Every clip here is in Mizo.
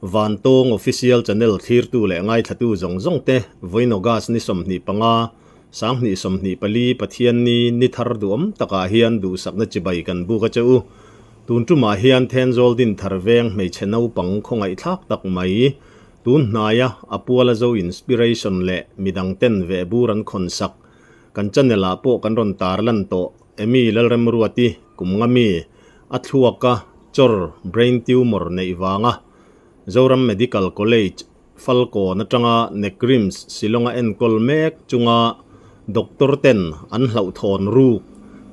Vantawng Official Channel thlirtu leh ngaithlatu zawng zawng te vawiin August ni 25, 2024 Pathianni ni thar duhawm takah hian duhsakna chibai kan buk a che u. Tun tumah hian Thenzawl Dinthar veng hmeichhe naupang khawngaihthlak tak mai tun hnaia a puala Zo Inspiration leh midang ten vehbur an khawn sak kan channel ah pawh kan rawn tarlan tawh Amy Lalremruati kum nga mi a thluaka chawr brain tumor neih vanga Zoram Medical College Falkawn atanga Nekrims Shillong-a enkawl mek chunga doctor ten an hlauhthawn ruk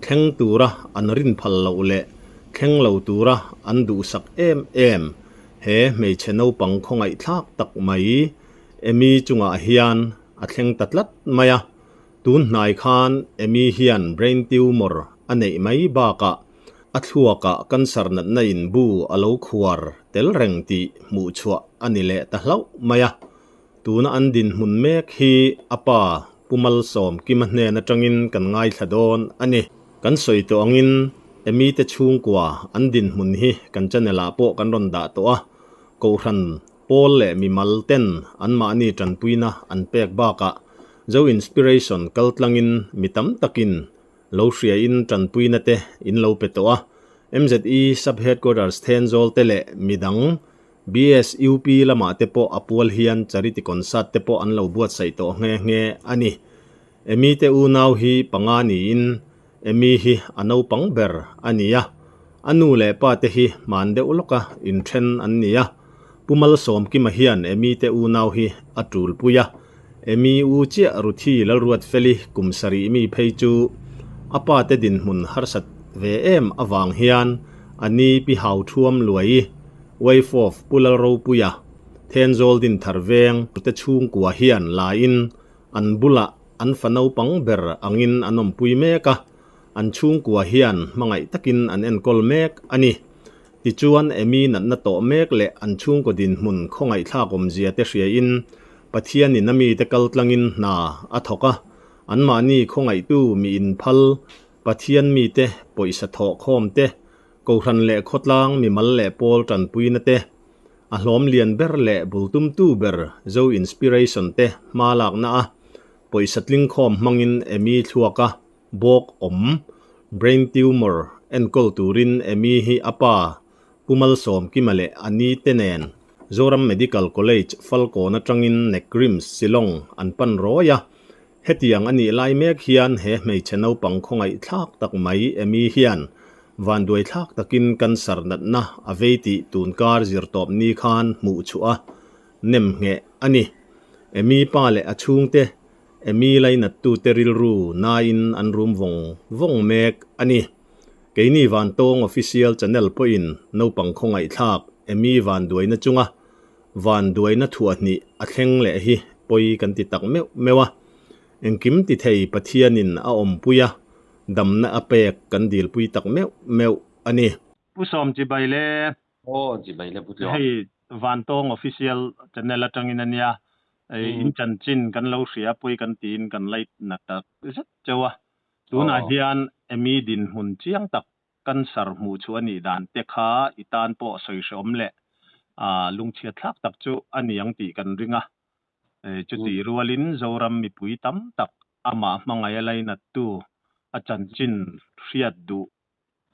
thleng tura an rin phal loh leh thleng lo tura an duhsak em em he hmeichhe naupang khawngaihthlak tak mai Amy chungah hian a thleng ta tlat mai a. Tun hnai khan Amy hian brain tumor a neih mai bakah a thluakah cancer natna in bu a lo khuar tel reng tih hmuh chhuah a ni leh ta hlauh mai a. Tuna an dinhmun mek hi a pa Pu Malsawmkima hnen atangin kan ngaithla dawn a ni. Kan sawi tawh angin Amy te chhungkua an dinhmun hi kan channel ah pawh kan rawn dah tawh a, Kohhran Pawl leh mimal ten anmahni tanpuina an pek bakah Zo Inspiration kaltlangin mi tam takin lo hriain tanpuina te in lo pe tawh a. MZE Sub-Headquarters Thenzawl te leh midang BSUP lamah te pawh a pual hian charity concert te pawh an lo buatsaih tawh nghe nghe a ni. Amy te unau hi panga niin Amy hi a naupang ber a ni a, a nu leh pa te hi hman deuh lawka inthen an ni a. Pu Malsawmkima hian Amy te unau hi a tulpui a, Amy u chiah Ruthi Lalruatfeli kum sarih mi phei chu a pa te dinhmun harsat ve em avang hian a ni Pi Hauthuam Luai, wife of Pu Lalropuia, Thenzawl Dinthar Veng te chhungkua hian laiin an bulah an fa naupang ber angin an awmpui mek a, an chhungkua hian hmangaih takin an enkawl mek a ni. Tichuan, Amy natna tawh mek leh an chhungkaw dinhmun khawngaihthlak awmzia te hriain Pathianin a mite kaltlangin hna a thawk a, anmahni khawngaihtu mi inphal, Pathian mite pawisa thawh khawm te, Kohhran leh khawtlang mimal leh pawl tanpuina te, A hlawm lian ber leh bul tumtu ber Zo Inspiration te hma lakna a pawisa tling khawm hmangin Amy thluaka bawk awm, brain tumor, enkawl turin Amy hi a pa Pu Malsawmkima leh a ni te nen Zoram Medical College Falkawn atangin Nekrims Shillong an pan rawi a. Hetiang a nih lai mek hian he hmeichhe naupang khawngaihthlak tak mai Amy hian vanduaithlak takin cancer natna a vei tih tunkar zirtawp ni khan hmuh chhuah a nem ngheh a ni. Amy pa leh a chhungte Amy lainattute rilru nain an rum vawng vawng mek a ni. Keini Vantawng Official Channel pawhin naupang khawngaihthlak Amy vanduaina chunga Vanduaina thuahhnih a thleng leh hi pawi kan ti tak meuh meuh a, engkim ti thei Pathianin a awmpui a, damna a pek kan dilpui tak meuh meuh a ni. Pu Sawm chibai le. Aw chibai le Pu Tluang. Hei Vantawng Official Channel atangin a nia, in chanchin kan lo hria pawi kan tiin kan light na tak zet cheu a, tunah hian Amy dinhmun chiang tak Cancer hmuh chu a nih dan te kha i tan pawh sawi hreawm leh lungchhiat thlak tak chu a ni ang tih kan ring a. Chuti rualin Zoram mipui tam tak amah hmangaih a lainattu, a chanchin hriat duh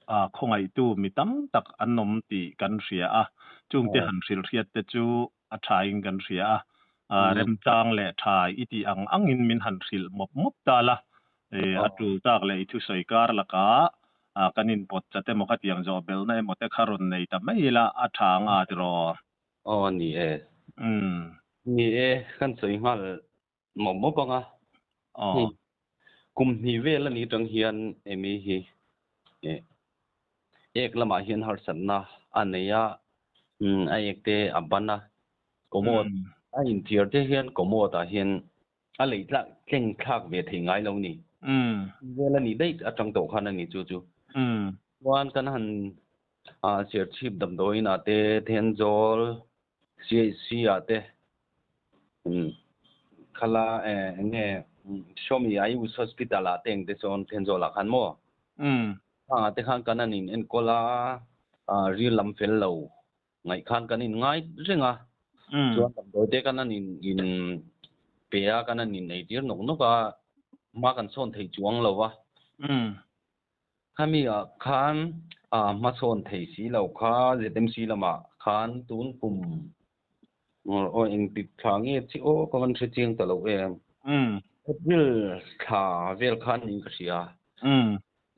khawngaihtu mi tam tak an awm tih kan hria a. Chungte han hrilh hriat te chu a thain kan hria a. Remchang leh tha i tih ang angin min han hrilh mawp mawp ta la. A tul tak leh i thusawi kar lakah kan inpawt chat emaw khatiang zawh belhna emaw te kha rawn nei ta mai ila a tha anga tiraw? Aw ni e. Ni e, kan sawi nghal mawp mawp anga. Aw. Kum hnih vel a nih atang hian Amy hi ek lamah hian harsatna a nei a, a ek te a ban a, commode a inthiar te hian commode ah hian A lei tlak tleng thlak ve thei ngai lo ni. Vel a nih daih atang tawh khan a ni chu chu. Chuan kan han Serchhip damdawiin ah te, Thenzawl, CHC ah te, khala eng nge Shomi Ayush Hospital ah te eng te chuan Thenzawl ah khan maw? Khangah te khan kan han in enkawl a, ril lam fel lo. Ngaih khan kan in ngai reng a. Chuan damdawi te kan an in in pe a, kan an in eitir nawk nawk a, hma kan sawn thei chuang lo a. Khami ah khan hma sawn thei si lo kha ZMC lamah khan tun kum aw engtik thla nge chi aw ka van hre chiang ta lo em. April thla vel khan niin ka hria.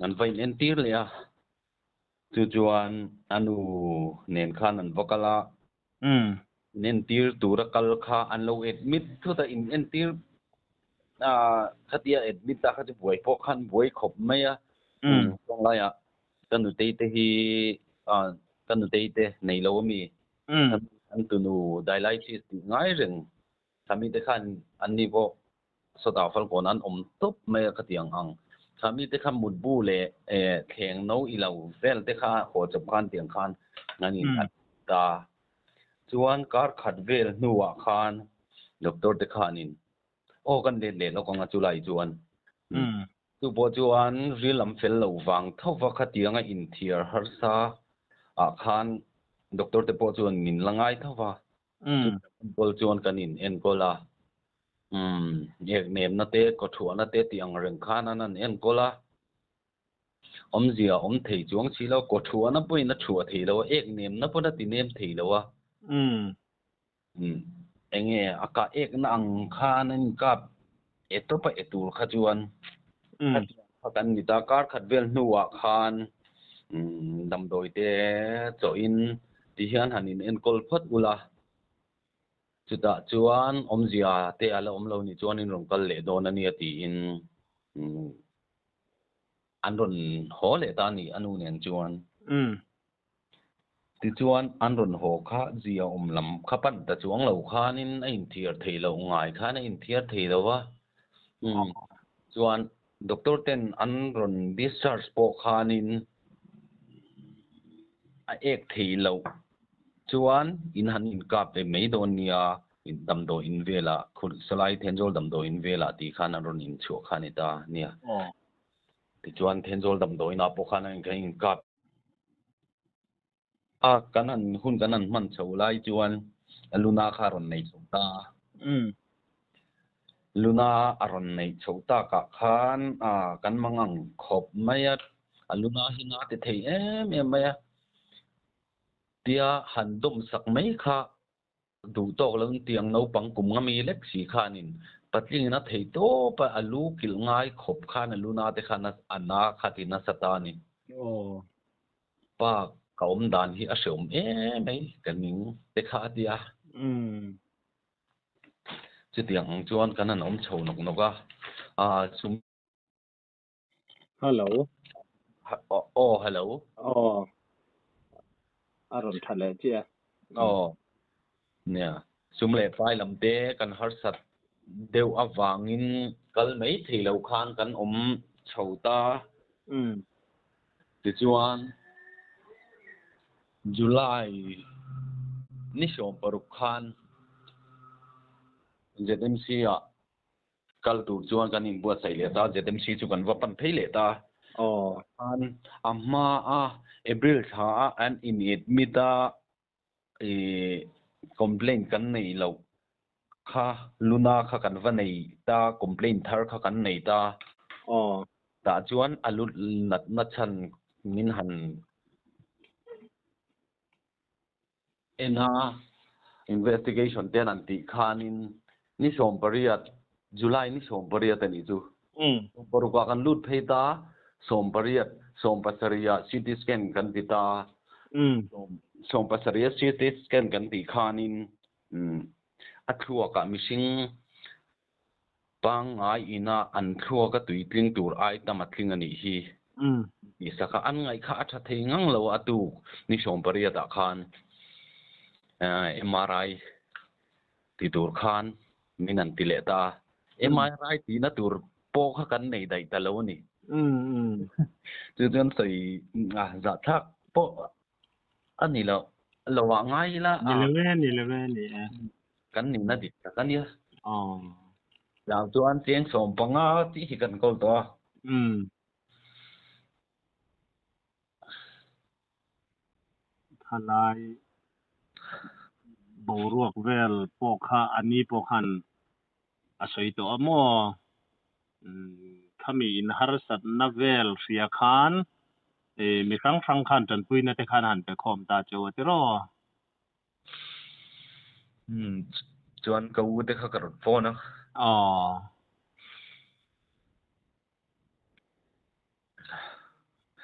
An va in entir leh a. Chu chuan a nu nen khan an va kal a. In entir tura kal kha an lo admit thut a, in entir khatia admit a kha chu buai pawh khan buai khawp mai a. Chuang laiah ka nutei te hi ka nutei te nei lo ami an tunu dialysis tih ngai reng Khami te khan an ni pawh sawtah Falkawn an awm tawp mai a ka ti ang ang. Khami te kha mutbu leh thleng no i lo vel te kha haw chawp khan tiang khan an in an ta. Chuan kar khat vel hnuah khan doctor te khanin aw kan let leh lawk ang a chulai chuan. Chu pawh chuan ril lam fel lo vang tho va khatiang a inthiar harsa ah khan doctor te pawh chuan min la ngai tho va. Enkawl chuan kan in enkawl a, umm ek nemna te kawthuahna te tih ang reng khan an han enkawl a, awmzia awm thei chuang si lo, kawthuahna pawhin a chhuah thei lo a, ek nemna pawn a ti nem thei lo a, umm enge a kah ekna ang khan an inkap e tawp a e tur kha chuan khatiang kha kan ni ta, kar khat vel hnuah khan umm damdawi te chawhin Ti hian han in enkawl phawt ula, chutah chuan awmzia te a la awm lo nih chuan in rawn kal leh dawn a nia tiin an rawn haw leh ta a ni a nu nen chuan. Tichuan an rawn haw kha zia awm lam kha pan ta chuang lo khanin a inthiar thei loh ngai khan a inthiar thei lo va. Chuan Doctor ten an rawn discharge pawh khanin a ek thei loh chuan in han inkap ve mai dawn nia, damdawi in velah, Salai Thenzawl damdawi in velah tih khan an rawn inchhuah kha a ni ta nia. Tichuan Thenzawl damdawi inah pawh khan an inkap a, kan han hun kan han hman chho lai chuan Luna kha a rawn nei chho ta a. Luna a rawn nei chho takah khan kan mang ang khawp mai a, a Luna hi na ti thei em em mai a, tia han dawm sak mai kha Duh tawk lo in tiang naupang kum nga mi lek si khanin patlingin a thei tawp a, a lu kilh ngai khawp khan a lu na te khan a na kha ti nasa ta a ni. Pa ka awm dan hi a hreawm em mai ka ning te kha a ti a. Chutiang ang chuan kan han awm chho nawk nawk a, aa. Hello. Aw hello. Aw. A rawn tha leh chiah. Aw. Nia. Sum leh pai lam te kan harsat deuh avangin kal mai thei lo khan kan awm chho ta. Tichuan July ni 16 khan ZMC ah Kal tur chuan kan inbuatsaih leh ta, ZMC chu kan va pan phei leh ta. Khan a hma a April thla a an in admit a ih complaint kan nei loh kha Luna kha kan va nei ta, complaint thar kha kan nei ta. Tah chuan a lu natna chhan min han En a, investigation te an tih khanin ni 18, July ni 18 a nih chu. 16 ah kan lut phei ta, 18, 17 ah CT scan kan ti ta. 17 a CT scan kan tih khanin a thluakah mihring pangngai ina an thluaka tuitling tur ai tam a tling a nih hi. Tih sak a, an ngaih kha a tha thei ngang lo a tuk ni 18 ah khan MRI ti tur khan min an ti leh ta a. MRI tihna tur pawh kha kan nei daih ta lo a ni. Chu chuan sawi zahthlak pawh a ni lo. Lo ah ngai ila. Ni lo e, ni lo e, ni e. Kan nihna dik tak a nia. Tah chuan cheng 15 tih hi kan kawl tawh a. Thalai. Boruak vel pawh kha a ni pawh khan a sawi tawh a maw? Khami in harsatna vel hria khan mi hrang hrang khan tanpuina te khan han pe khawm ta cheu a tiraw? Chuan ka u te kha ka rawn phone a. Aw.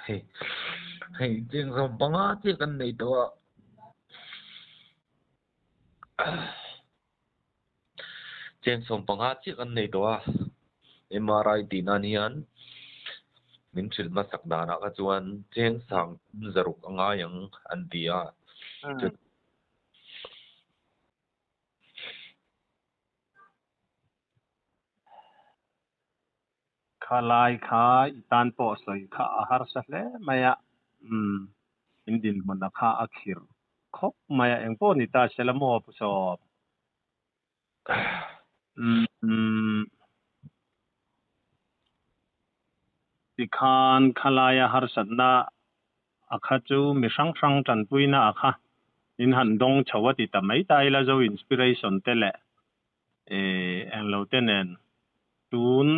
Hei, hei cheng zawm panga chiah kan nei tawh a. Cheng sawm panga chiah kan nei tawh a. MRI tih nan hian min hrilh hmasak danah kha chuan cheng sang zaruk a ngai ang an ti a. Khalai kha i tan pawh sawi kha a harsa hle mai a, umm in dinhmun a kha a khirh khawp mai a, engpawh ni ta se la maw Pu Sawm? Umm tikhan khalaia harsatna a kha chu mi hrang hrang tanpuina a kha in han dawng chho a ti ta mai ta ila Zo Inspiration te leh englo te nen tun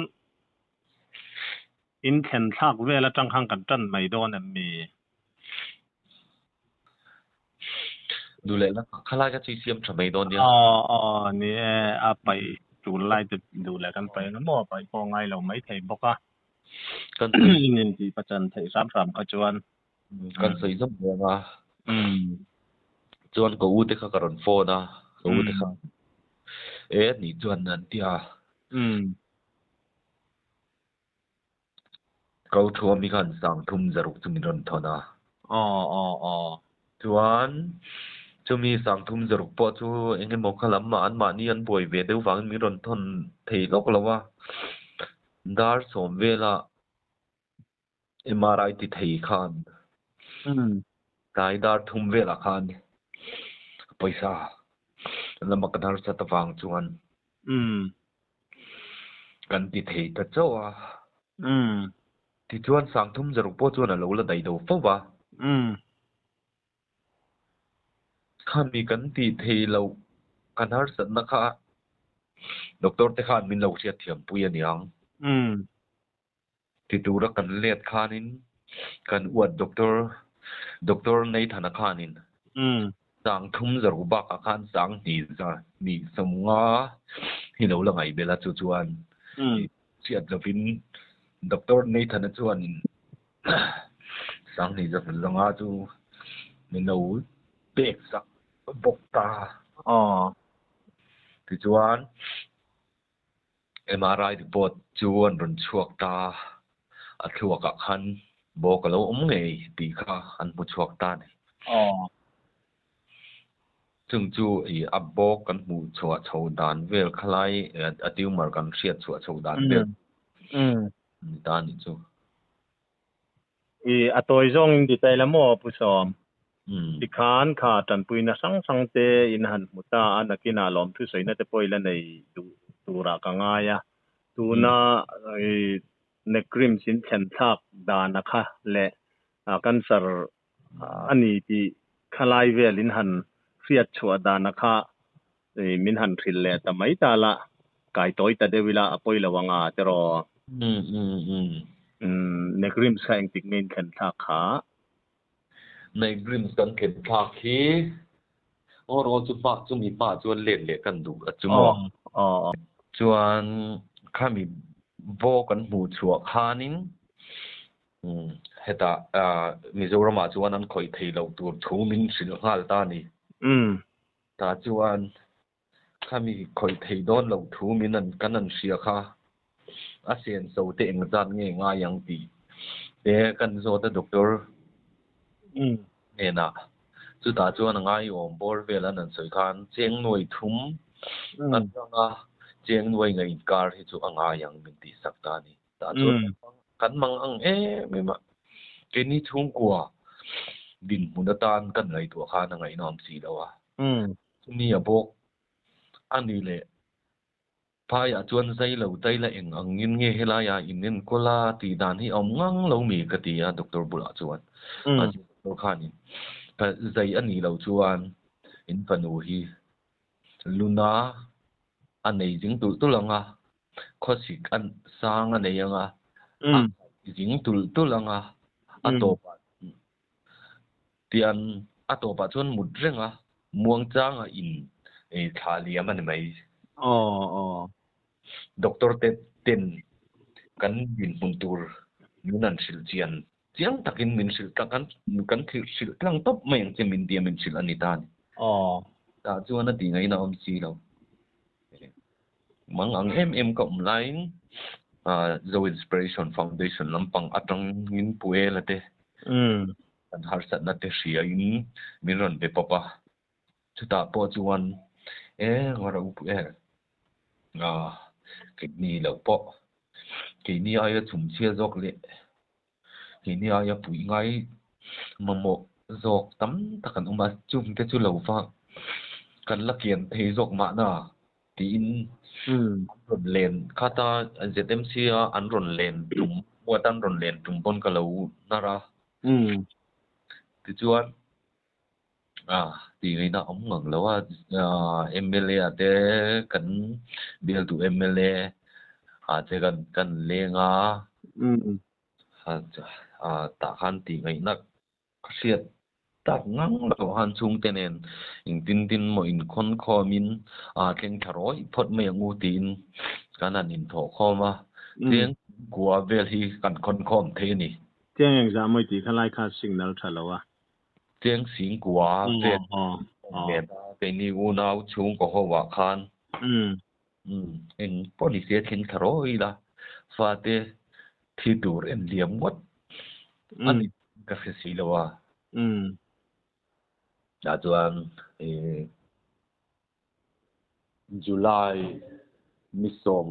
in thlen thlak vel atang khan kan tan mai dawn em mi? Duh leh la khalai kha chu i siam tha mai dawn nia. Aw aw ni e, a paih tul lai te duh leh kan paih ang emaw paih pawh ngai lo mai thei bawk a. Kan In intih pachan theih hram hram kha chuan. Kan sawi zawm reng a. Chuan ka u te kha ka rawn phone a, ka u te kha e nih chuan an ti a. Ka u thu ami khan sang thum zaruk chu min rawn thawn a. Chuan chumi sang thum zaruk pawh chu eng emaw kha lam mah anmahni an buai ve deuh vangin min rawn thawn thei lawk lo a. Dar sawm velah MRI ti thei khan tlai dar thum velah khan pawisa lama kan harsat avang chuan kan ti thei ta chauh a. Tichuan Sangthum zaruk pawh chuan a lo la daih lo fo va. Khami kan tih thei loh kan harsatna kha doctor te khan min lo hriatthiam pui a niang. Ti tura kan let khanin kan uat doctor Doctor Nathan-a khanin sang thum zaruk bakah khan sang hnih za hnih sawmnga hi lo la ngaih belh a chu chuan hriat lovin Doctor Nathan-a chuanin sang hnih za zanga chu min lo pek sak bawk ta. Tichuan. MRI report chu an rawn chhuak ta, a thluakah khan bawk a lo awm ngei tih kha an hmu chhuak ta a ni. Chung chu i a bawk kan hmuh chhuah chho dan vel khalai a tumor kan hriat chhuah chho dan vel ni ta a nih chu. I a tawi zawngin ti ta ila maw Pu Sawm? Tikhan kha tanpuina hrang hrang te in han hmu ta a, nakinah lawmthu sawina te pawh ila nei duh turah ka ngai a. Tuna i Nekrims in thlen thlak dana kha leh cancer a ni tih khalai vel in han hriat chhuah dana kha min han hrilh leh ta mai ta la, kai tawi ta deuh ila a pawi lo ang a tiraw? Nekrims kha engtik nge in thlen thlak kha? Nekrims kan thlen thlak hi overall chu hma chumi hma chuan let leh kan duh a chu maw? Chuan khami vaw kan hmuh chhuah khanin hetah Mizoramah chuan an khawih thei loh tur thu min hrilh nghal ta a ni. Tah chuan khami khawih thei dawn loh thu min an kan an hria kha a sen so te engzat nge ngai ang tih te kan zawt a doctor hnenah chutah chuan a ngaiawm bawr vel an han sawi khan cheng nuai thum atanga cheng nuai ngaih inkar hi chu a ngai ang min tih sak ta a ni. Tah chuan kan mang ang em em a, keini chhungkua dinhmun atan kan ngaihtuah khan a ngaihnawm si lo a. Chumi a bawk a ni leh phaiah chuan zai lo dai la eng angin nge helaiah in enkawl a tih dan hi a awm ngang lo mi ka ti a doctor bulah chuan. Mahse doctor khanin zai a nih loh chuan in fanu hi. Luna a nei zing tulh tulh ang a, khawsik a sang a nei ang a, a zing tulh tulh ang a, a tawpah tian a tawpah chuan mut reng a, muangchanga in thla liam a ni mai. Doctor te ten kan dinhmun tur min an hrilh chian chiang takin min hrilh tlang kan kan hrilh tlang tawp mai ang che min tia min hrilh a ni ta a ni. Tah chuan a tih ngaihna a awm si lo. Mang ang em em ka awm laiin Zo Inspiration Foundation lampang atangin Pu Ela te kan harsatna te hriain min rawn be pawp a. Chutah pawh chuan e ngawrh u Pu El, keini lo pawh keini aia chhumchhia zawk leh keini aia puih ngai mamawh zawk tam tak an awm a, chungte chu lo va kan la kian thei zawk mahna tiin an rawn len khata ZMC a an rawn len tum huat an rawn len tum pawn ka lo hnar a. Tichuan tih ngaihna awm ngang lo a, MLA ah te kan bialtu MLA ah te kan leng a, tah khan tih ngaihna ka hriat tak ngang lo khan chhungte nen engtin tin maw inkhawn khawmin thleng thla rawih phawt mai ang u tiin kan han inthawh khawm a, cheng kua vel hi kan khawn khawm thei a ni. Cheng engzah mawi tih kha lai kha signal tha lo a. Cheng singkua vel ve ta keini unau chhungkaw ho ah khan eng pawh ni se thleng thla rawih ila fate thi tur en liam ngawt a ni ka hre si lo a. Tah chuan July ni sawm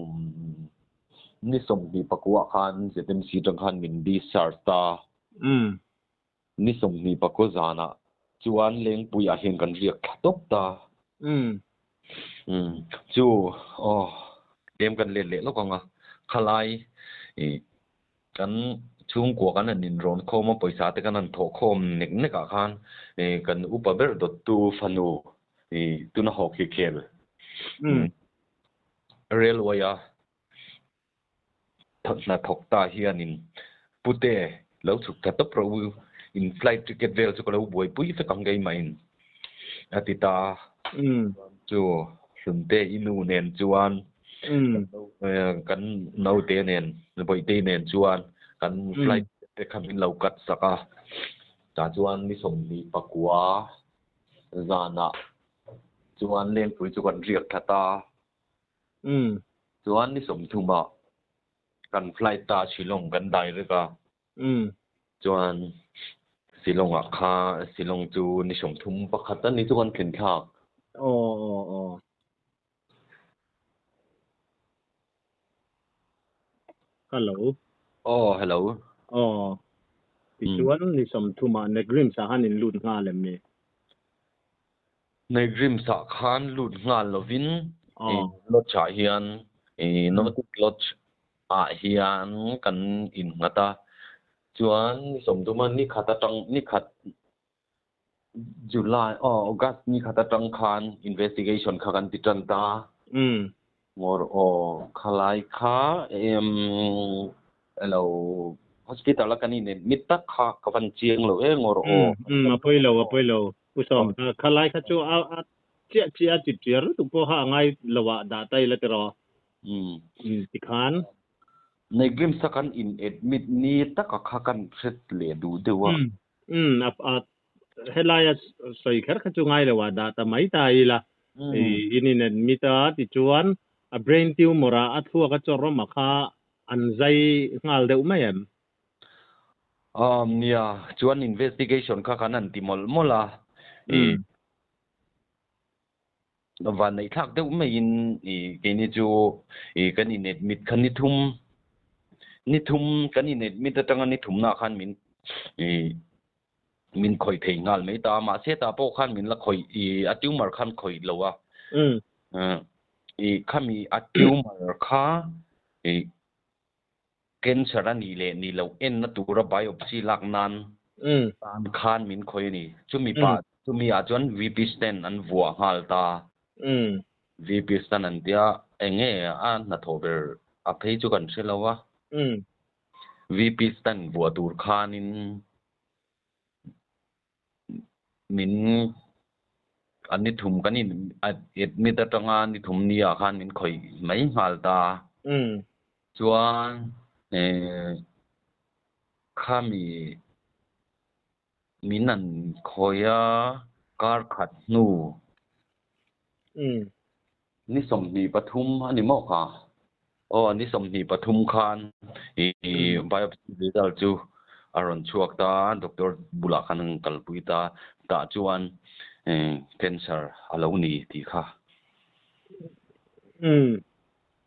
ni sawmhnih pakua khan ZMC tang khan min discharge ta. Ni 24 zanah chuan Lengpuiah hian kan riak thla tawp ta. Chu aw tlem kan let leh lawk ang a, khalai ih kan chhungkua kan han inrawn khawm a, pawisa te kan han thawh khawm nek nek ah khan ih kan upa ber dawttu fanu ih tuna hawk hi khel railway a Hnathawk ta hianin Pute lo chhuk tha tawp rawh u, in flight ticket vel chu ka lo buaipui vek ang keimah-in a ti ta a. Chu Hlunte i nu nen chuan kan naute nen Bawihtei nen chuan kan flight ticket te kha min lo cut sak a. Tah chuan ni 29 zanah chuan Lengpui chu kan riak thla ta. Chuan ni 30 ah kan flight ta Shillong kan direct a. Chuan Shillong ah kha Shillong chu ni 31 a ni chu kan thlen thlak. Hello. Aw hello. Aw. Tichuan ni 30 ah Negrims ah khan in lut nghal em ni? Negrims ah khan lut nghal lovin lodge ah hian Nordic Lodge ah hian kan innghat a. Chuan ni 30 a ni khat atang ni khat July aw August ni khat atang khan investigation kha kan ti tan ta. Ngawr aw khalai kha elo hospital a kan in admit tak kha ka van chiang lo e ngawr aw. A pawi lo a pawi lo. Pu Sawm, khalai kha chu a chiah chiah a chip chiar lutuk pawh kha a ngai lo ah dah ta ila tiraw? Tikhan. Negrims a kan in admit ni taka kha kan hret leh duh deuh a. A helaia sawi kher kha chu ngai lo ah dah ta mai ta ila. In in admit a tichuan a brain tumor ah a thluak a chawrrawm a kha an zai nghal deuh mai em? Um nia, chuan investigation kha kan han ti mawlh mawlh a, i van neih thlak deuh maiin i keini chu i kan in admit kha ni thum ni thum kan in admit atanga ni thumna khan min i min khawih thei nghal mai ta a, mahse tah pawh khan min la khawih i a tumor khan khawih lo a, i khami a tumor kha i Cancer a nih leh nih loh enna tura biopsy lak nan tan khan min khawih a ni. Chumi pah chumi ah chuan VP stent an vuah nghal ta. VP stan an tia enge a hnathawh ber a phei chu kan hre lo a. VP stan vuah tur khanin min an ni thum kan in admit atanga ni thum ni ah khan min khawih mai nghal ta. Chuan khami min an khawih a kar khat hnu ni 23 a ni maw kha? Aw ni 23 khan biopsy result chu a rawn chhuak ta doctor bulah khan an kalpui ta tah chuan cancer a lo ni tih kha.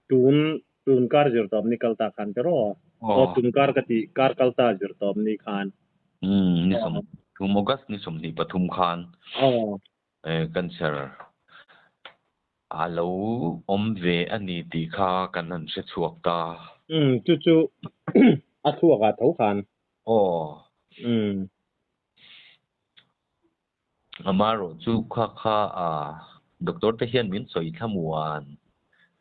Tun tun kar zir tawp ni kal ta khan te rawh. Aw tun kar ka tih kar kal ta zir tawp ni khan. Ni 30 August ni 23 khan cancer a lo awm ve a ni tih kha kan han hre chhuak ta. Chu chu a thluak ah tho khan. Aw. Amaherawh chu kha kha a doctor te hian min sawi thlamuan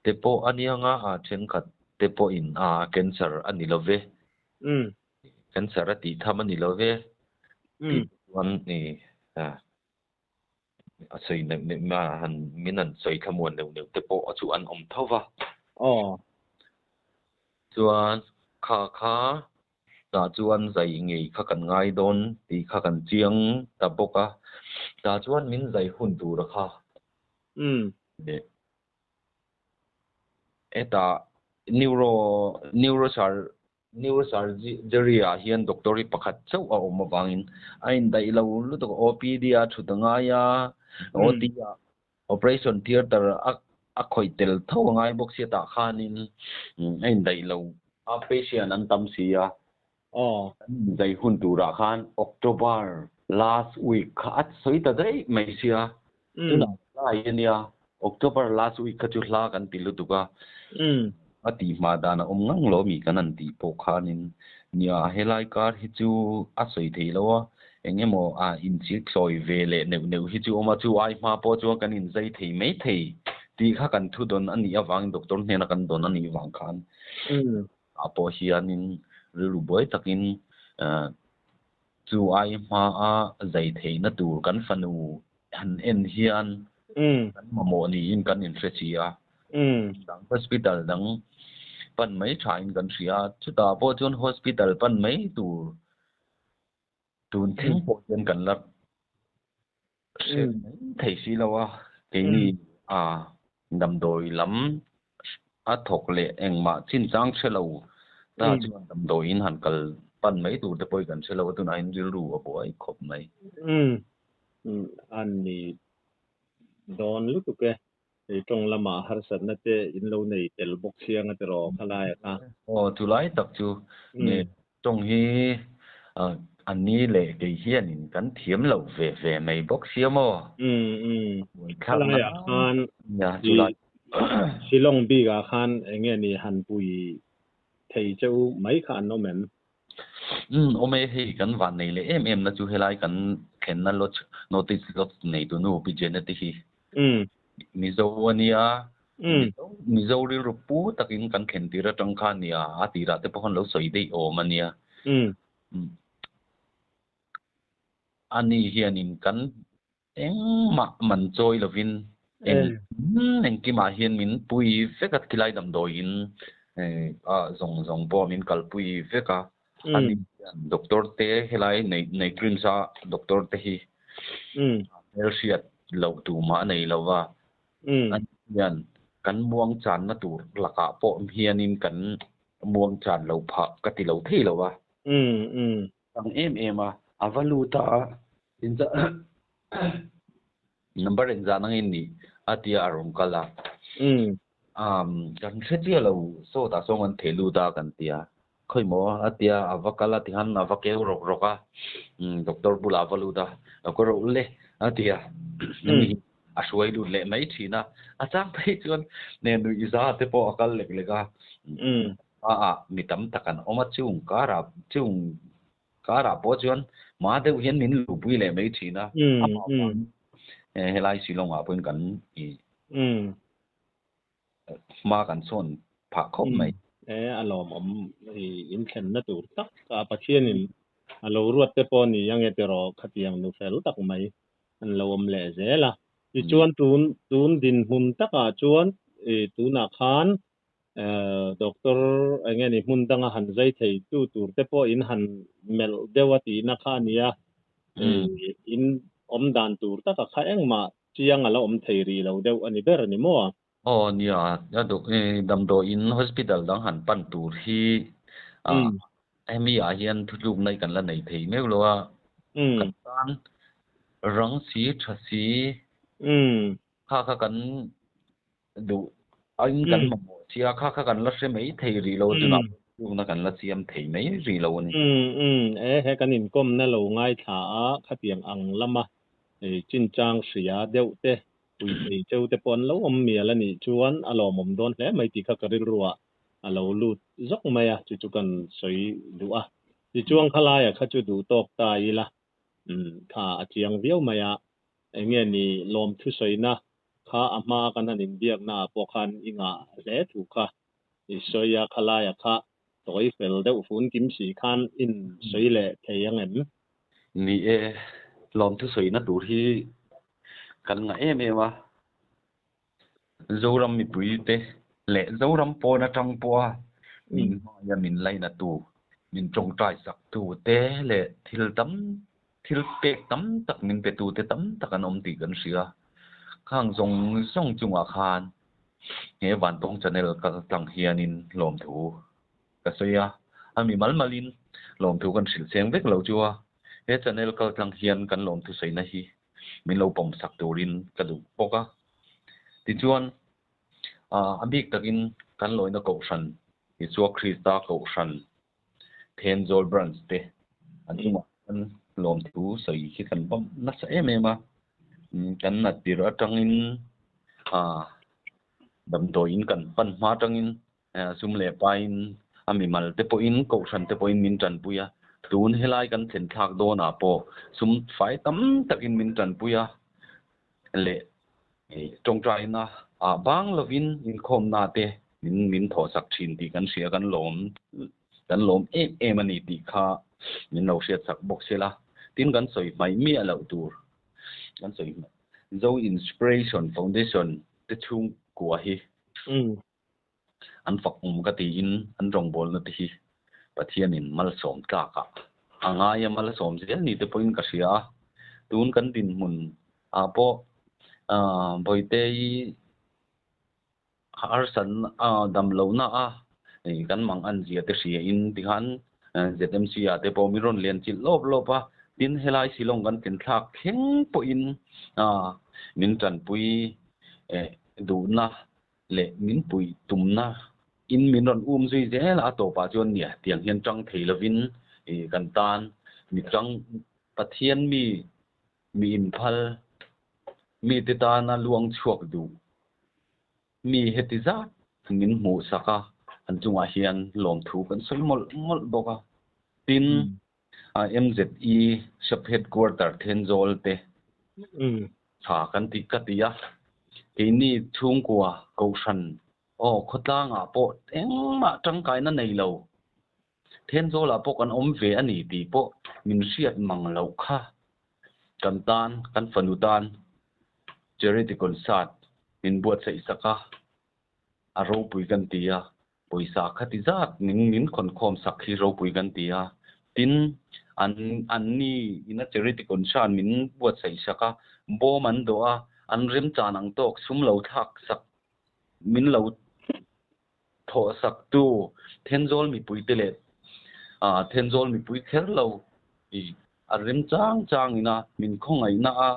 te pawh a nia nga a thenkhat te pawhin a cancer a ni lo ve. Cancer a tih tham a ni lo ve. Tih chuan a sawi neuh neuh mai a, han min han sawi thlamuan neuh neuh te pawh chu an awm tho va. Chuan kha kha tah chuan zai ngei kha kan ngai dawn tih kha kan chiang ta bawk a, tah chuan min zai hun tur a kha. Hetah neuro neurosur neurosurgery ah hian doctor hi pakhat chauh a awm avangin a indaih lo lutuk a, OPD a thut a ngai a, OT ah operation theatre a a khawih tel tho a ngai bawk sia tah khanin a indaih lo a, patient an tam si a. An inzai hun turah khan October last week kha a sawi ta daih mai sia, tunah hlai a nia, October last week kha chu hla kan ti lutuk a, a tih hma dan a awm ngang lo mi kan han tih pawh khanin nia helai kar hi chu a sawi thei lo a, eng emaw a inchhir sawi ve leh neuh neuh hi chu awm a, chu ai hma pawh chuan kan inzai thei mai thei tih kha kan thu dawn a nih avangin doctor hnena kan dawn a nih vang khan ah pawh hianin rilru buai takin chu ai hmaa zai theihna tur kan fanu han en hian kan mamawh niin kan inhre si a. Dang hospital dang pan mai thain kan hria a, chutah pawh chuan hospital pan mai tur tun thleng pawh hian kan la hre mai thei si lo a. Keini a damdawi lam a thawk leh engmah chinchang hre lo ta chuan damdawiin han kal pan mai tur te pawh hi kan hre lo a, tunah hian rilru a buai khawp mai. A ni dawn lutuk e. Hei tawng lamah harsatna te in lo nei tel bawk chiang a tiraw khalai a kha. Aw chulai tak chu nge tawng hi a ni leh kei hianin kan thiam lo ve ve mai bawk sia maw? Khalai ah khan Shillong bik ah khan eng nge ni han pui thei che u mai kha an awm em? Awm e, hei kan van nei leh em em na chu helai kan thlenna lodge notice lodge neitu nu Pi Janet-i hi Mizo a nia, Mizo rilru pu takin kan thlen tir atang kha a nia, a tirah te pawh khan lo sawi daih awm a nia. Ani hianin kan engmah man chawi lovin eng engkimah hian min pui vek a, khilai damdawiin zawng zawng pawh min kalpui vek a. Ani hian doctor te helai nei nei creams a doctor te hi hmelhriat loh tumah a nei lo va. Ani hian kan muang channa tur lakah pawh hianin kan muang chan lo phah ka ti lo thei lo va. Ang em em a, a va lut a, number engzah nangin nih a tia a rawn kal a. Kan hre chiah lo, sawtah sawn kan theh lut a kan ti a, khawi maw a tia a va kal a tikhan a va keu rawk rawk a, doctor bulah a va lut a, a ka rawh le a ti a, a hruai lut leh mai thin a, a chang phei chuan nuih za te pawh a kal lek lek a, a ah mi tam tak an awm a, chung karah chung karah pawh chuan hma deuh hian min luhpui leh mai thin a, amah vangin helai Shillong ah pawhin kan i. Hma kan sawn phah khawp mai. E a lawmawm i in thlenna tur tak a Pathianin a lo ruat te pawh ni ange tiraw khatiang nu fel tak mai an lo awm leh zel a. Tichuan tun tun dinhmun takah chuan i tunah khan doctor enge ni hmun danga han zai thei tu tur te pawh in han melh deuh a tihna kha a nia. In awm dan tur taka kha engmah chiang a la awm thei rih lo deuh a ni ber a ni maw? Aw nia, a duk damdawiin hospital dang han pan tur hi hemi ah hian thutlukna hi kan la nei thei meuh lo a, kan tan rang si tha si kha kha kan duh in kan mamawh sia kha kha kan la hre mai thei rih lo tunah thutlukna kan la siam thei mai rih lo a ni. E he kan inkawmna lo ngaithla a khatiang ang lama chinchang hria deuh te Pui thei cheu te pawh an lo awm mial a nih chuan a lawmawm dawn hle mai tih kha ka rilruah a lo lut zawk mai a, chu chu kan sawi duh a. Tichuan khalaiah kha chu duh tawk ta ila, umm kha a chiang viau mai a, eng nge ni lawm thusawina kha a hma kan han inbiakna ah pawh khan i ngah hle thu kha i sawi a, khalaiah kha tawi fel deuh fun kim si khan in sawi leh thei ang em? Ni e, lawm thusawina tur hi kan ngah em em a, Zoram mipuite leh Zoram pawn atang pawha min hmangaih a min lainatu, min tawngtai saktu te leh thil tam thil pek tam tak min petu te tam tak an awm tih kan hria. Khang zawng zawng chungah khan he Vantawng Channel kal tlang hianin lawmthu ka sawi a, a mi mal malin lawmthu kan hrilh cheng vek lo chu a, he channel kal tlang hian kan lawmthu sawina hi min lo pawm sak turin ka duh bawk a. Tichuan, a bik takin kan lawina Kohhran, Isua Krista Kohhran Thenzawl Branch te an chungah hian lawmthu sawi hi kan va nasa em em a, kan nat tirh atangin damdawiin kan pan hma atangin Sum leh pain a mimal te pawhin kohhran te pawhin min tanpui a, tun helai kan thlen thlak dawnah pawh sum fai tam takin min tanpui a leh tawngtaina ah bang lovin inkhawmna te min min thawhsak thin tih kan hria kan lawm kan lawm em em a ni tih kha min lo hriatsak bawk sela tin kan sawi hmaih miah loh tur kan sawi hmaih Zo Inspiration Foundation te chhungkua hi. An fak awm ka tiin an rawngbawlna te hi Pathianin malsawm tlakah a ngai a, malsawm zel ni te pawhin ka hria a. Tun kan dinhmun ah pawh Bawitei harsatna damlohna a kan mang an zia te hria in tikhan ZMC ah te pawh min rawn lian chilh lawp lawp a, tin helai Shillong kan thlen thlak thleng pawhin min tanpui duhna leh min puih tumna in min rawn um zui zel a, a tawpah chuan nia tiang hian tang thei lovin kan tan mi tang Pathian mi mi inphal mite tana luang chhuak duh mi heti zat min hmuh sak a, an chungah hian lawmthu kan sawi mawlh mawlh bawk a. Tin, MZE Sub Headquarter Thenzawl te tha kan ti ka ti a, keini chhungkua Kohhran aw khawtlangah pawh engmah tangkaina nei lo Thenzawlah pawh kan awm ve a ni tih pawh min hriat mang loh kha kan tan kan fanu tan Charity Concert min buatsaih sak a, a ropui kan ti a. Pawisa kha ti zat min min khawnkhawm sak hi ropui kan ti a, tin an anni ina charity concern min buatsaih sak a, bawm an dawh a, an remchan ang tawk sum lo thlak sak min lo thawh sak tu Thenzawl mipui te leh Thenzawl mipui kher lo i A rem chang chang ina min khawngaihna a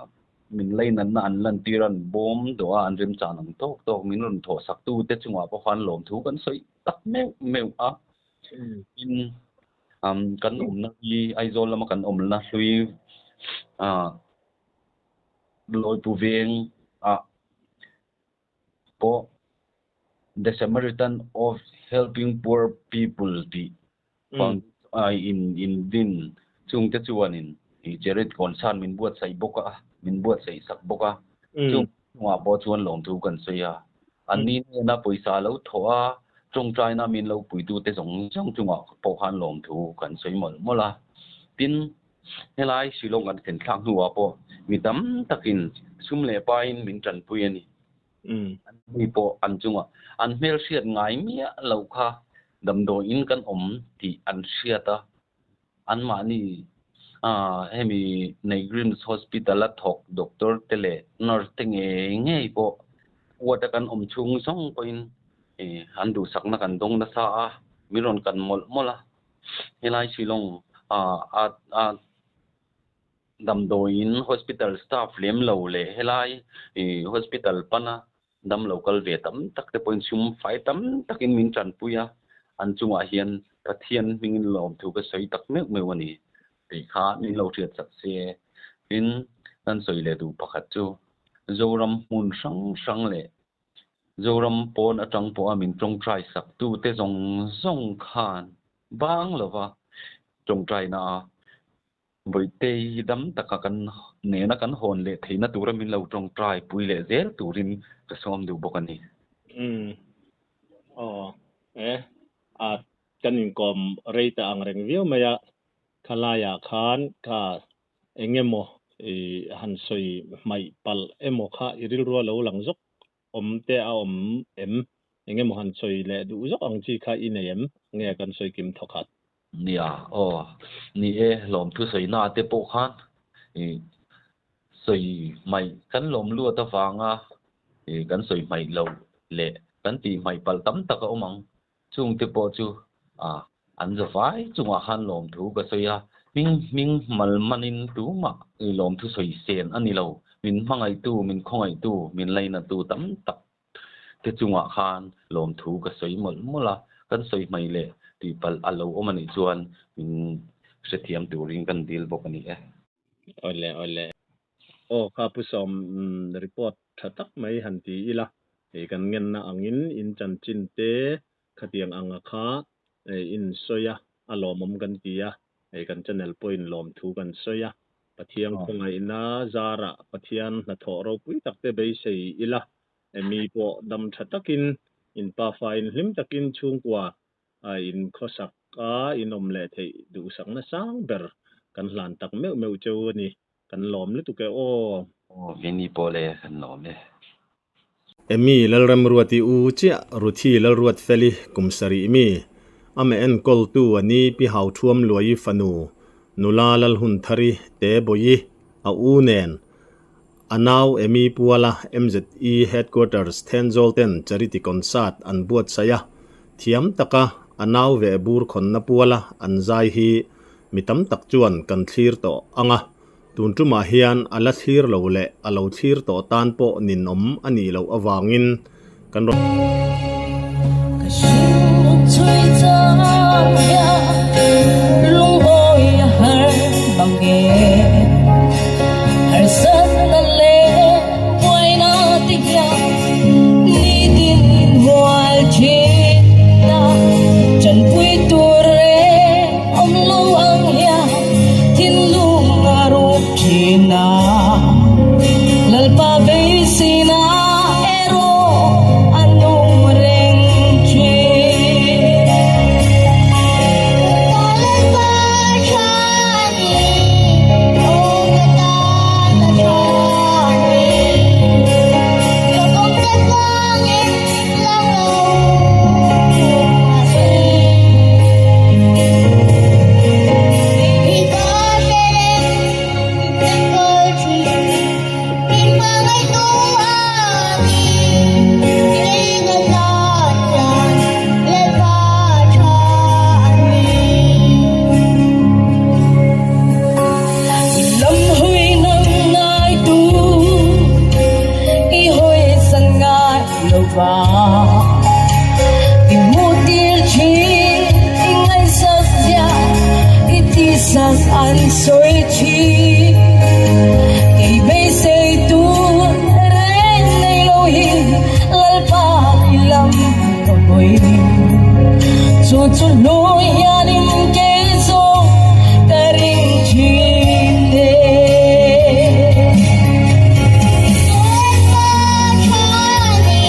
min leinatna an lantir an bawm dawh a an rem chan ang tawk tawk min rawn thawh sak tu te chungah pawh khan lawmthu kan sawi tak meuh meuh a. Tin, kan awmna hi Aizawl lama kan awmna hlui Lawipu veng ah pawh The Samaritan of Helping Poor People tih in in din chungte chuanin i charity concern min buatsaih bawk a, min buatsaih sak bawk a, chung chungah pawh chuan lawmthu kan sawi a. Anni hnena pawisa lo thawh a, tawngtaina min lo puitute zawng zawng chungah pawh khan lawmthu kan sawi mawlh mawlh a. Tin, helai Shillong kan thlen thlak hnuah pawh mi tam takin sum leh pain min tanpui a ni. Anni pawh an chungah an hmelhriat ngai miah lo kha damdawiin kan awm tih an hriat a. Anmahni hemi Neighgrims Hospital a thawk doctor te leh nurse te ngei ngei pawh ward a kan awm chhung zawng pawhin an duhsakna kan dawng nasa a, min rawn kan mawlh mawlh a. Helai Shillong a damdawiin hospital staff lem lo leh helai hospital pana Damlo kal ve tam tak te pawhin sum fai tam takin min tanpui a, an chungah hian Pathian hmingin lawmthu ka sawi tak meuh meuh a ni tih kha min lo hriat chak se. Tin, kan sawi leh duh pakhat chu Zoram hmun hrang hrang leh Zoram pawn atang pawha min tawngtai saktu te zawng zawng khan bang lova tawngtaina a Vawitei dam taka kan nena kan hawn leh theihna tura min lo tawngtai pui leh zel turin ka sawm duh bawk a ni. Umm. Aw. E. A kan inkawm rei ta ang reng viau mai a, khalaiah khan ka eng emaw i han sawi hmaih palh emaw kha i rilru a lo lang zawk awm te a awm em? Eng emaw han sawi leh duh zawk ang chi kha i nei em? Nge kan sawi kim thawkhat? Nia, aw. Ni e, lawmthu sawina te pawh khan i sawi hmaih kan lawm luat avanga i kan sawi hmaih loh leh kan tih hmaih palh tam tak a awm ang. Chungte pawh chu a an zavai chungah khan lawmthu ka sawi a, hming hming mal manin tumah i lawmthu sawi sen a ni lo. Min hmangaihtu, min khawngaihtu, min lainatu tam tak te chungah khan lawmthu ka sawi mawlh mawlh a, kan sawi hmai leh tih palh a lo awm a nih chuan min hrethiam turin kan dil bawk a ni e. Awle awle. Aw kha Pu Sawm report tha tak mai han ti ila, hei kan ngenna angin in chanchin te khatiang anga kha in sawi a, a lawmawm kan ti a, hei kan channel pawhin lawmthu kan sawi a, Pathian khawngaihna zarah Pathian hnathawh ropui tak te beisei ila, mi pawh dam tha takin, in pafa in hlim takin chhungkua in khawsak a in awm leh theih duhsakna sang ber kan hlan tak meuh meuh cheu a ni. Kan lawm lutuk e aw. Aw Vinny pawh le kan lawm e. Amy Lalremruati u chiah Ruthi Lalruatfeli kum sarih mi, amah enkawltu a ni Pi Hauthuam Luai fanu nula Lalhunthari te bawi a u nen a nau Amy Puala MZE Headquarters Thenzawl ten Charity Concert an buatsaih a, thiam taka a nau veh bur khawnna Puala an zai hi mi tam tak chuan kan thlir tawh ang a. Tun tumah hian a la thlir lo leh a lo thlir tawh tan pawh ninawm a nih loh avangin kan rawn. Ka hring chhui chang hian lungawi a har bang nge harsatna leh buaina te hian nitin inhual thin a chanpui tur reng awm lo ang hian thinlung a rup thin a, Lalpa beiseina erawh a nung reng thin. Ka Lalpa tha a ni, aw ka tan a tha a ni. Ka kawngte tluangin lang lo mahse. Lam hawi nang ngai tu i hawi san ngai lo va i mu tir thin i ngaihsak zia i tihsak an sawi thin kei beisei tur reng nei lo hi Lalpa i lam ka hawi chu chu hlui hianin kei zawng ka ring thin e. Lalpa tha ni.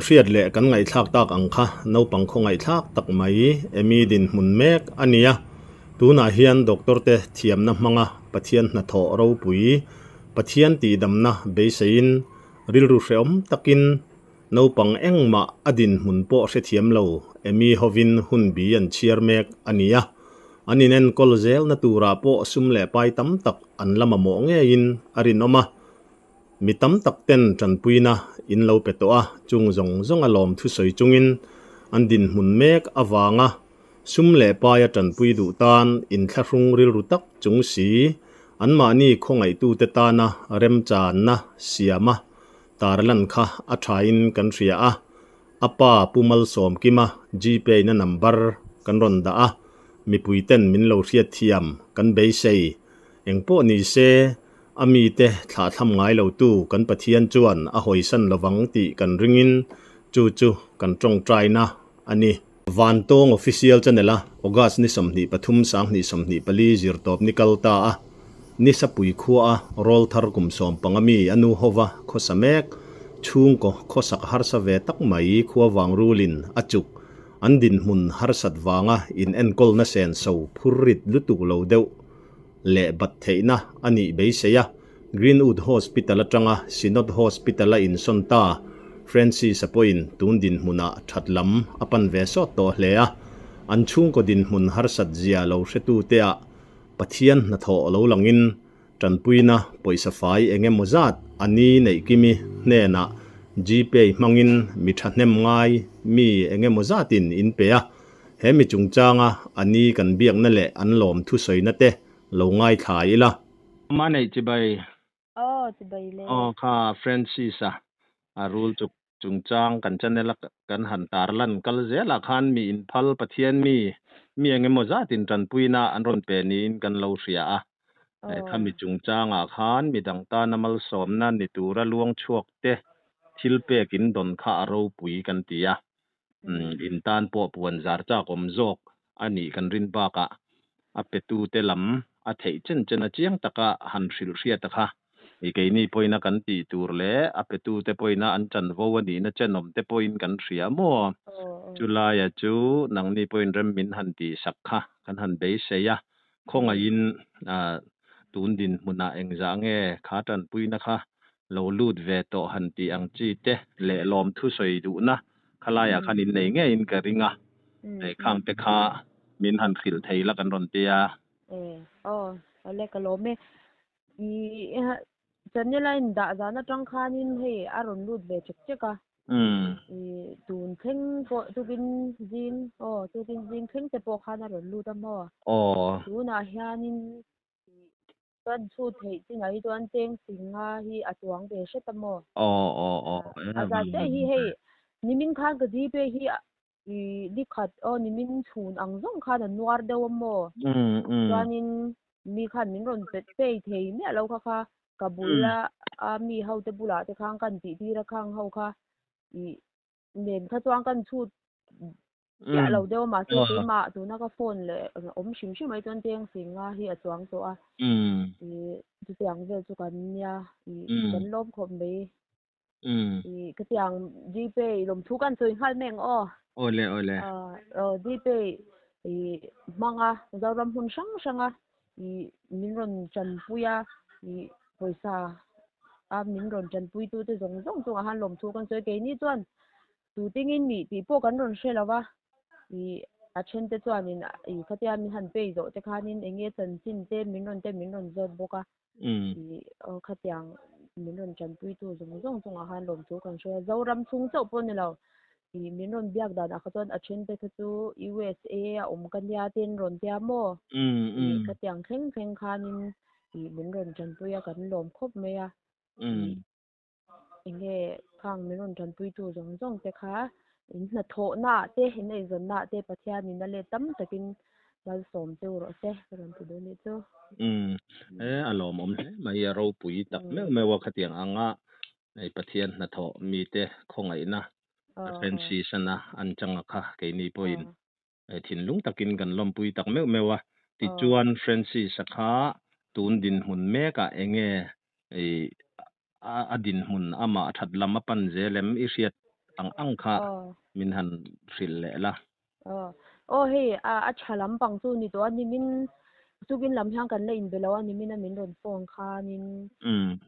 hriat leh kan ngaihthlak tak ang kha naupang khawngaihthlak tak mai Amy dinhmun mek a ni a. Tunah hian doctor te thiamna hmanga Pathian hnathawh ropui, Pathian tihdamna beiseiin rilru hrehawm takin naupang engmah a dinhmun pawh hrethiam lo Amy hovin hun bi an chhiar mek a ni a. An inenkawl zelna turah pawh sum leh pai tam tak an la mamawh ngeiin a rinawm a. Mi tam tak ten tanpuina in lo pe tawh a, chung zawng zawng a lawm thusawi chungin an dinhmun mek avanga sum leh paia tanpui duh tan inthlahrung rilru tak chung si anmahni khawngaihtute tana remchanna siama tarlan kha a thain kan hria a, a pa Pu Malsawmkima Gpay na number kan rawn dah a, mipui ten min lo hriatthiam kan beisei. Engpawh ni se, a mite thlahthlam ngai lotu kan Pathian chuan a hawisan lovang tih kan ringin chu chu kan tawngtaina a ni. Vantawng Official Channel a August ni 23 2024 zirtawp ni kal ta a, Nisapui khua a rawlthar kum 15 mi a nu hova khawsa mek, chhungkaw khawsak harsa ve tak mai khua vang rulin a chuk an dinhmun harsat vanga in enkawlna senso phur rit lutuk lo deuh leh bat theihna a nih beisei a, Greenwood Hospital atanga Synod Hospital a insawn ta. Francis-a pawhin tun dinhmunah that lam a pan ve sawt tawh hle a, an chhungkaw dinhmun harsat zia lo hretute ah Pathian hnathawh lo langin tanpuina pawisa fai eng emaw zat a ni neih kimi hnenah Gpay hmangin mi thahnem ngai mi eng emaw zatin in pe a, He mi chungchanga a ni kan biakna leh an lawm thusawina te lo ngaithla ila. Ama neih chibai. Aw chibai le. Aw kha Francis-a a rul chuk chungchang kan channel a kan han tarlan kal zelah khan mi inphal Pathian mi mi eng emaw zatin tanpuina an rawn pe niin kan lo hria a. Kha mi chungchangah khan midang tana malsawmna ni tura luang chhuak te thil pek in dawn kha a ropui kan ti a. In tan pawh puan zar chak awm zawk a nih kan rin bakah a petute lam a theih chen chen a chiang taka han hrilh hriat a kha. I keini pawhina kan tih tur leh a petute pawhina an chanvo a nihna chenawm te pawhin kan hria maw? Chulaia chu nangni pawhin rem min han tih sak kha kan han beisei a, khawngaihin tun dinhmunah engzah nge kha tanpuina kha lo lut ve tawh han tih ang chi te leh lawmthu sawi duhna khalaiah khan in nei ngeiin ka ring a, khang te kha min han hrilh thei la kan rawn ti a. E, aw, awle ka lawm e. I channel a in dah zan atang khanin hei a rawn lut ve chek chek a. I tun thleng pawh tukin zing, aw tukin zing thleng te pawh khan a rawn lut a maw? Aw. Tunah hianin Chuan chhut theih chinah hi chuan cheng singa hi a chuang ve hret a maw? Aw aw aw A zat chiah hi hei nimin khan ka Gpay hi i ni khat aw nimin chhun ang zawng khan a nuar deuh a maw? Chuanin mi khan min rawn pet pay thei miah lo kha kha ka bul a mi ho te bulah te khan kan tih tir a khang ho kha i nen kha chuan kan chhut chiah lo deuh a mahse keimah tuna ka phone leh awm hrim hrim mai chuan cheng singa hi a chuang tawh a i chutiang vel chu kan nia i kan lawm khawp mai i ka tiang Gpay lawmthu kan sawi nghal mai ang aw Awle awle aw Gpay i hmanga Zoram hmun hrang hranga i min rawn tanpui a i pawisa a min rawn tanpui tu te zawng zawng chungah khan lawmthu kan sawi keini chuan Tutingin nih tih pawh kan rawn hre lo va, ih a then te chuanin ih khatia min han pay zawh te khanin eng nge chanchin te min rawn te min rawn zawt bawk a, ih aw khatiang min rawn tanpuitu zawng zawng chungah khan lawmthu kan hre a, Zoram chhung chauh pawh ni lo, ih min rawn biak danah kha chuan a then te kha chu USA a awm ka nia te an rawn tia maw, ih khatiang thleng thleng khanin ih min rawn tanpui a kan lawm khawp mai a, ih. Enge khang min rawn tanpuitu zawng zawng te kha in hnathawhna ah te in eizawnna ah te Pathianin a let tam takin malsawm cheu rawh se ka rawn ti duh anih chu. Umm e a lawmawm hle mai a ropui tak meuh meuh a khatiang anga hei Pathian hnathawh mite khawngaihna a Francis-an a an changa kha keini pawhin thinlung takin kan lawmpui tak meuh meuh a. Tichuan Francis-a kha tun dinhmun mekah enge a dinhmun amah that lam a pan zel em i hriat Ang ang kha min han hrilh leh la. Aw hei a tha lampang chu ni tawh a nimin tukin lam hian kan la inbe lo a nimin a min rawn phone khanin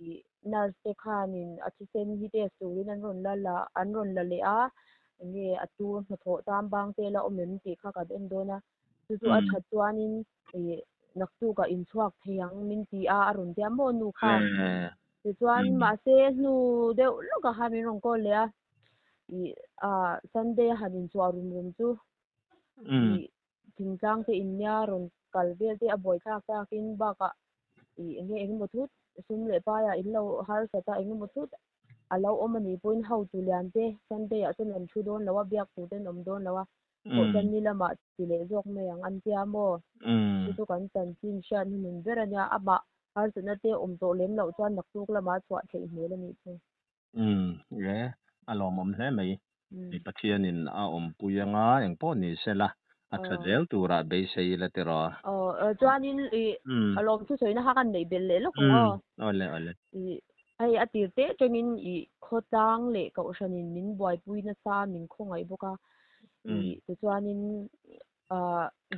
ih nurse te khanin a thisen hi test turin an rawn la la an rawn la leh a enge a tur hnathawh tan bang te la awm em tih kha kan en dawn a chu chu a that chuanin ih naktukah inchhuak thei ang min ti a a rawn tia maw nu khan. Tichuan mahse hnu deuh lawkah khan min rawn call leh a ih ah Sunday a han inchhuah rum rum chu ih thingtlang te in nia rawn kal vel te a buai thlak takin bakah ih eng nge eng emaw thut sum leh paiah in lo harsat a eng emaw thut a lo awm a nih pawhin hotu lian te Sunday ah chuan an thu dawn lo a biak tur te an awm dawn lo a Kohhran ni lamah ti leh zawk mai ang an tia maw? Chu chu kan chanchin hriat hnuhnun ber a nia, amah harsatna te awm tawh lem loh chuan naktuk lamah a chhuah theih hmel a nih chu. Umm e, a lawmawm hle mai. Mi Pathianin a awmpui anga engpawh ni sela a tha zel turah beisei ila tiraw? Aw, chuanin i a lawm thusawiina kha kan neih belh leh lawk ang aw. Awle awle. I hei a tir teh tangin i khawtlang leh kohhranin min buaipui nasa min khawngaih bawk a. I tichuanin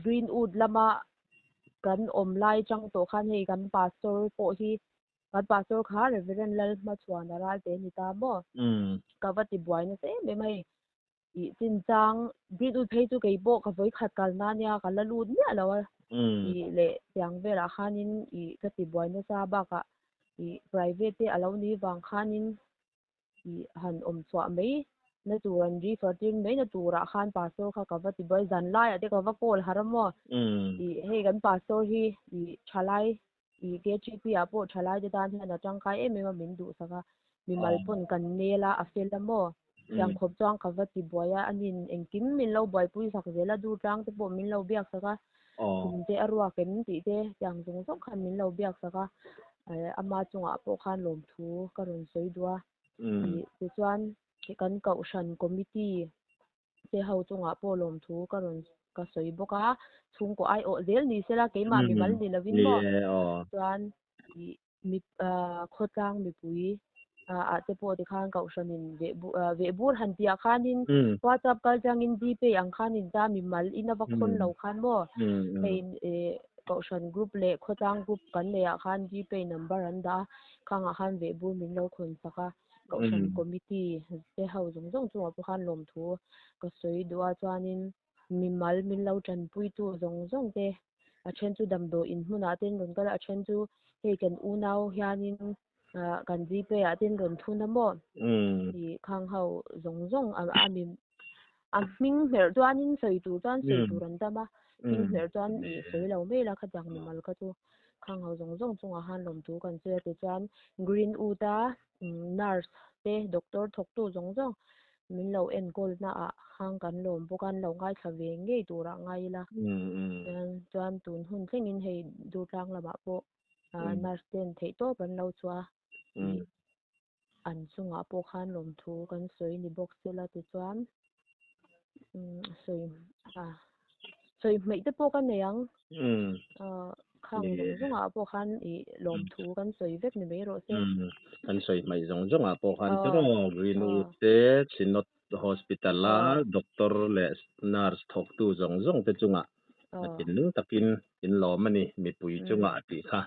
Greenwood lama kan awm lai chang tawh khan hei kan pastor pawh hi kan pastor kha Reverend Lalhmachhuana Ralte a ni ta maw? Ka va ti buai nasa em em a hei. Ih chinchang Greenwood phei chu kei pawh ka vawi khat kal na nia ka la lut miah lo a. Ih leh tiang velah khanin ih ka ti buai nasa bakah ih private te a lo ni vang khanin ih han awm chhuah mai na tur an refer tir mai na turah khan pastor kha ka va ti buai zan laiah te ka va call har a maw ih hei kan pastor hi ih thalai ih KGP ah pawh thalai te tan hian a tangkai em em a min duhsak a mimal pawn kan nel a a fel a maw tiang khawp chuan ka va ti buai a anin engkim min lo buaipui sak zel a durtlang te pawh min lo biak sak a khum te a ruak em tih te tiang zawng zawng khan min lo biak sak a ama chungah pawh khan lawmthu ka rawn sawi duh a ih tichuan kan kohhran committee te ho chungah pawh lawmthu ka rawn ka sawi bawk a chhungkaw aiawh zel ni sela keimah mimal ni lovin maw chuan ih mi khawtlang mipui ah te pawh tikhan kohhranin vehbur han tih ah khanin WhatsApp kal changin Gpay ang khanin ta mimal in a va khawn lo khan maw hei kohhran group leh khawtlang group kan neih ah khan Gpay number an dah a khangah khan vehbur min lo khawn sak a kohhran committee te ho zawng zawng chungah pawh khan lawmthu ka sawi duh a chuanin mimal min lo tanpuitu zawng zawng te a then chu damdawi in hmunah te an rawn kal a a then chu hei kan unau hianin ah kan gpay ah te an rawn thun a maw ih khang ho zawng zawng a a mi a hming hmerh chuanin sawi tur chuan sawi tur an tam a hming hmerh chuan ih sawi lo mai la khatiang mimal kha chu khang ho zawng zawng chungah khan lawmthu kan sawi a tichuan greenwood a nurse te doctor thawktu zawng zawng min lo enkawl na ah khang kan lawm bawk a an lo ngaithla ve ngei turah ngai ila chuan tun hun thlengin hei durtlang lamah pawh nurse ten theih tawp an lo chhuah a an chungah pawh khan lawmthu kan sawi ni bawk sela tichuan sawi sawi hmeih te pawh ka nei ang khang zawng zawngah pawh khan ih lawmthu kan sawi vek ni mai rawh se. Kan sawi hmeih zawng zawngah pawh khan tiraw Greenwood te Synod Hospital a doctor leh nurse thawktu zawng zawng te chungah a thinlung takin in lawm a ni mipui chungah tih kha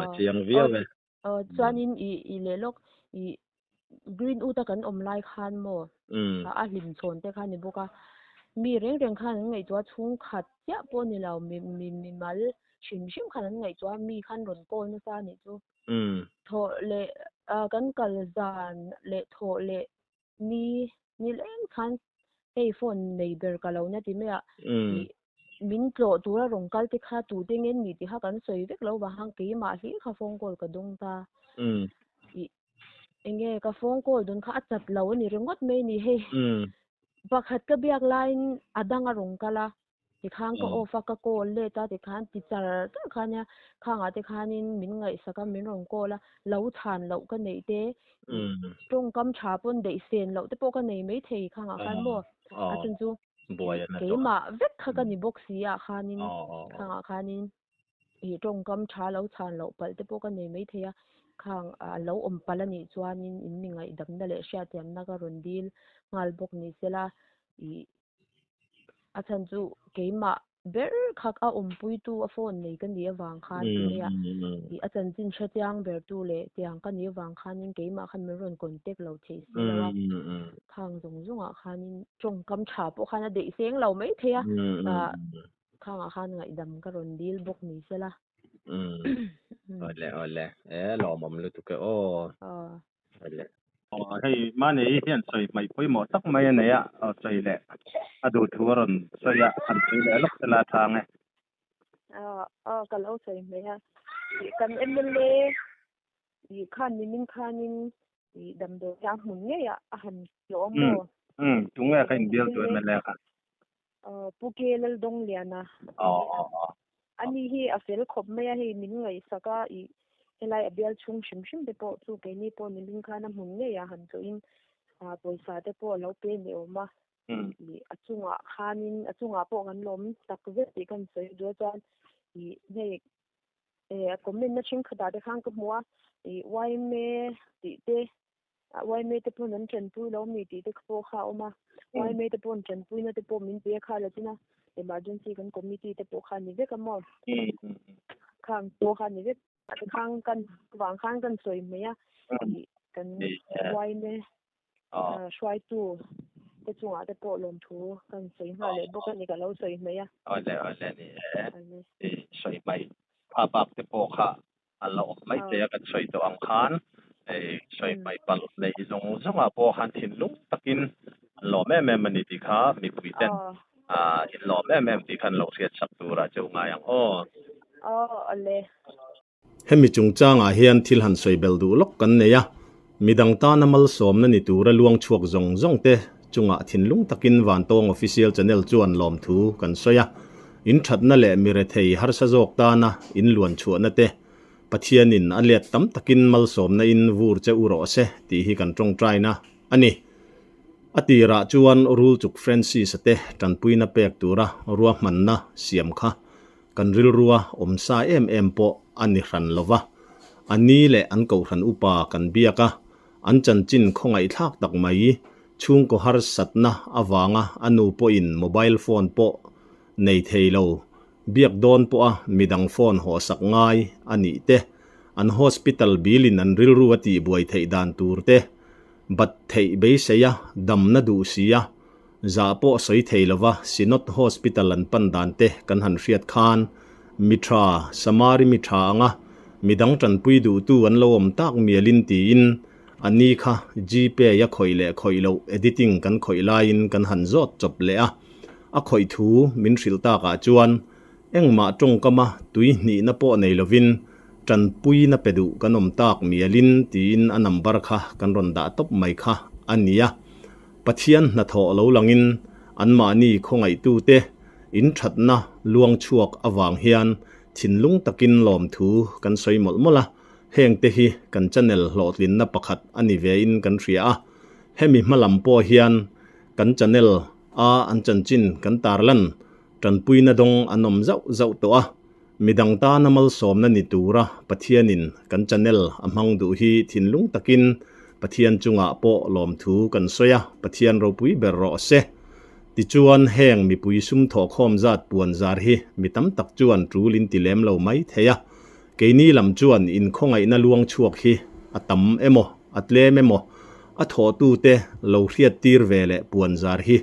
a chiang viau e. Aw chuanin i i leh lawk i Greenwood a kan awm lai khan maw a hlim chhawn te kha ni bawk a mi reng reng khan an ngaihtuah chhungkhat chiah pawh ni lo mi mi mimal hrim hrim khan an ngaihtuah mi khan rawn call nasa a nih chu thawh leh ah kan kal zan leh thawh leh ni ni leng khan hei phone nei ber ka lo na ti mai a ih min tlawh tura rawn kal te kha tu te nge ni tih kha kan sawi vek lo vang keimah hlir kha phone call ka dawng ta ih enge ka phone call dawn kha a chat lo a ni ringawt mai a ni hei pakhat ka biak laiin a dang a rawn kal a tikhan ka off a ka call let a tikhan ti char char kha nia khangah te khanin min ngaihsak a min rawn call a lo chhan loh ka neih te tawngkam tha pawn daih sen loh te pawh ka nei maithei khangah khan maw a chhan chu keimah vek kha ka ni bawk si ah khanin khangah khanin ih tawngkam tha lo chhan loh palh te pawh ka nei maithei a. Khang a lo awm palh a nih chuanin in mi ngaihdamna leh hriatthiamna ka rawn dil nghal bawk ni sela ih a chhan chu keimah ber kha a awmpuitu a phone nei ka nih avang khan tunge ih a chanchin hre chiang ber tu leh tiang ka nih avang khanin keimah khan min rawn contact lo theih si lo a khang zawng zawngah khanin tawngkam tha pawh khan a deih seng lo mai thei a ah khangah khan ngaihdam ka rawn dil bawk ni sela. Awle awle e lawmawm lutuk e aw. Awle. Aw hei mahni hian sawi hmaih pawimawh tak mai a nei a, aw sawi leh a duh thu a rawn sawi a, han sawi leh lawk sela a chhang e. Aw aw ka lo sawi hmaih a, kan mla ih khan nimin khanin ih damdawi a hmun ngei ah a han tlawh a maw? Umm tunge kha inbial tu mla kha? Aw Pu Ke Laldawngliana. Aw aw aw. Ani hi a fel khawp mai a, hei min ngaihsak a, ih helai a bial chhung hrim hrim te pawh chu keini pawh nimin khan a hmun ngei ah han chawhin ah pawisa te pawh a lo pe ni awm a, ih a chungah khanin a chungah pawh kan lawm tak zet tih kan sawi duh a chuan ih hei eh a comment na thenkhatah te khan ka hmu a, ih yma tih te YMA te pawn an tanpui lo mi tih te pawh kha a awm a, YMA te pawn tanpuina te pawh min pe a kha la chin a, emergency kan committee te pawh kha a ni vek a maw? Khang pawh kha a ni vek a, khang kan vang khan kan sawi mai a, ih kan YMA hruaitu te chungah te pawh lawmthu kan sawi nghal leh bawk a ni ka lo sawi mai a. Awle awle ni e, i sawi mai kha bak te pawh kha a la awm mai thei a kan sawi tawh ang khan hei sawi hmaih palh neih zawng zawngah pawh khan thinlung takin an lawm em em a ni tih kha mipui ten ah in lawm em em tih khan lo hriat sak turah cheu ngai ang aw. Aw awle. Hemi chungchangah hian thil han sawi bel duh lawk kan nei a, midang tana malsawmna ni tura luang chhuak zawng zawng te chungah thinlung takin Vantawng Official Channel chuan lawmthu kan sawi a. In thatna leh mi rethei harsa zawk tana in luan chhuahna te Pathianin a let tam takin malsawmna in vur che u rawh se tih hi kan tawngtaina a ni. A tirah chuan Rulchuk Francis-a te tanpuina pek tura ruahmanna siam kha kan rilrua awm sa em em pawh a ni hran lo va. A ni leh an kohhran upa kan biak a, an chanchin khawngaihthlak tak mai chhungkaw harsatna avanga a nu pawhin mobile phone pawh nei thei lo, biak dawn pawha midang phone hawhsak ngai a nih te, an hospital bill-in an rilru a tihbuai theih dan tur te, bat theih beisei a, damna duh si a, zah pawh sawi thei lova Synod Hospital an pan dan te kan han hriat khan mi tha, Samari mi tha anga midang tanpui duhtu an lo awm tak mialin tiin a ni kha Gpay a khawih leh khawih loh editing kan khawih laiin kan han zawt chawp leh a. A khawih thu min hrilh takah chuan engmah tawngkama tui hnihna pawh nei lovin tanpuina pe duh kan awm tak mialin tiin a number kha kan rawn dah tawp mai kha a ni a. Pathian hnathawh lo langin anmahni khawngaihtute inthatna luang chhuak avang hian thinlung takin lawmthu kan sawi mawlh mawlh a, hengte hi kan channel hlawhtlinna pakhat a ni vein kan hria a, hemi hmalam pawh hian kan channel a an chanchin kan tarlan tanpuina dawng an awm zauh zauh tawh a, midang tana malsawmna ni tura Pathianin kan channel a hmang duh hi thinlung takin Pathian chungah pawh lawmthu kan sawi a, Pathian ropui ber rawh se. Tichuan heng mipui sum thawhkhawm zat puan zar hi mi tam tak chuan tul in ti lem lo mai thei a, keini lam chuan inkhawngaihna luang chhuak hi a tam emaw a tlem emaw a thawhtute lo hriattir ve leh puan zar hi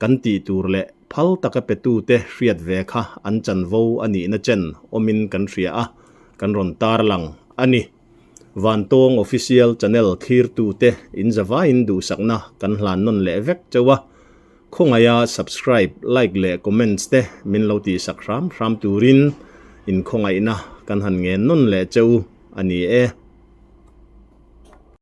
kan tih tur leh phal taka petute hriat ve kha an chanvo a nihna chen awmin kan hria a, kan rawn tarlang a ni. Vantawng Official Channel thlirtute in zavaiin duhsakna kan hlan nawn leh vek chauh a, khawngaiha subscribe, like leh comments te min lo tihsak hram hram turin in khawngaihna kan han ngen nawn leh chauh a ni e.